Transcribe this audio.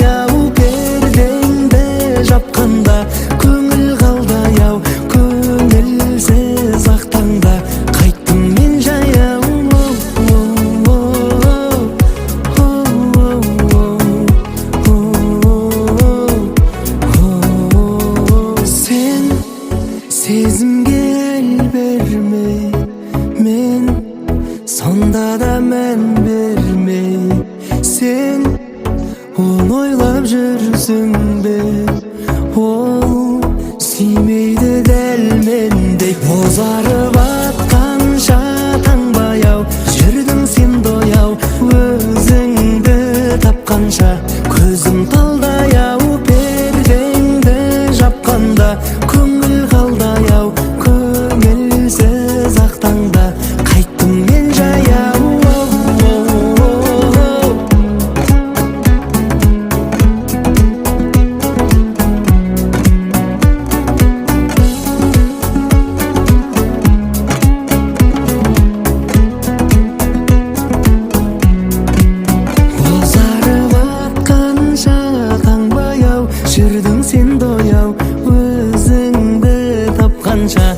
ау, пердеңді жапқанда көңіл қалды ау, көңілсіз ақ таңда қайттым мен жаяу. Сен сезімге әл бермей, мен сонда да мән бермей, сен оны ойлап жүрсің бе? Ол сүймейді дәл мендей. Бозарып атқанша таң баяу, жүрдің сен дояу, өзіңді тапқанша көзім талдай ау, пердеңді жапқанда көңіл қалды ау, көңілсіз ақ таңда қайттым мен жаяу. Бозарып атқанша таң баяу, жүрдің сен дояу, өзіңді тапқанша